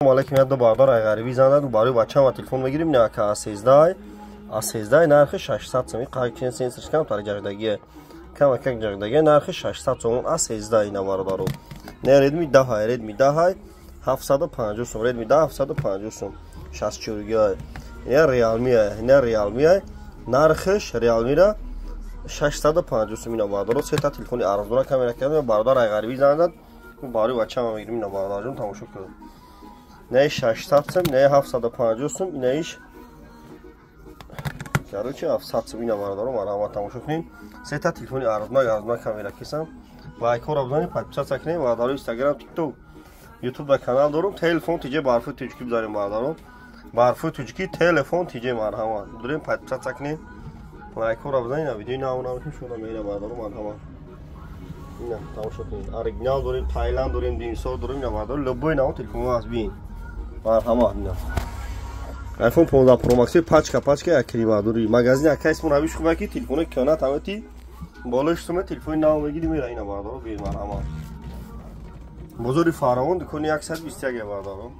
Алейкум, як ду бардар ай ғариби занад, барои бачаам телефон мегирим. Не, ака, А13, А13, нархи 600 сом. Қайчин сенсорш кам тар ҷагдагия, кам как ҷагдагия, нархи 600 сом А13. Ина, бародаро, не, Redmi 10, Redmi 10, 750 сом, Redmi 10, 750 сом, 64 гига. Ина Realme, ина Realme, нархиш Realme-ра 650 сом. Ина, бародаро, сета телефони арзона камера кардем, бародар ай ғариби занад, барои бачаам мегирим. Ина, бародарҷон, тамошо кунед. Не 600 сом, не 750 сом, инаиш, короче, 700 сом. Ина, бародаро, марҳамат, тамошо кунед. Сета телефони арзонак, арзонак камера кисам. Лайкҳоро бизанед, подписаться кунед. Бародаро, Инстаграм, Тикток, Ютуб да канал дорум. Телефон тиҷе, барфи тоҷикӣ бизанем, бародаро, барфи тоҷикӣ, телефон тиҷе, марҳамат, дурем, подписаться кунед, лайкҳоро бизанед. Видеои нав навишем шуда меира. Бародаро, марҳамат, ина тамошо кунед. Оригинал дорем, Таиланд дорем, димсор дорем. Ина, бародаро, любой нав телефон ҳаст, бин, марҳамат. Ина iPhone 15 Pro Max, пачка, пачка, як кримадури магазин. Ака, исмо навиш хуба ки телефони кёна тамети болош суме, телефони нав мегири, мера. Ина, бародаро, бин, марҳамат, бозори Фаравон, дукони 121, бародаро.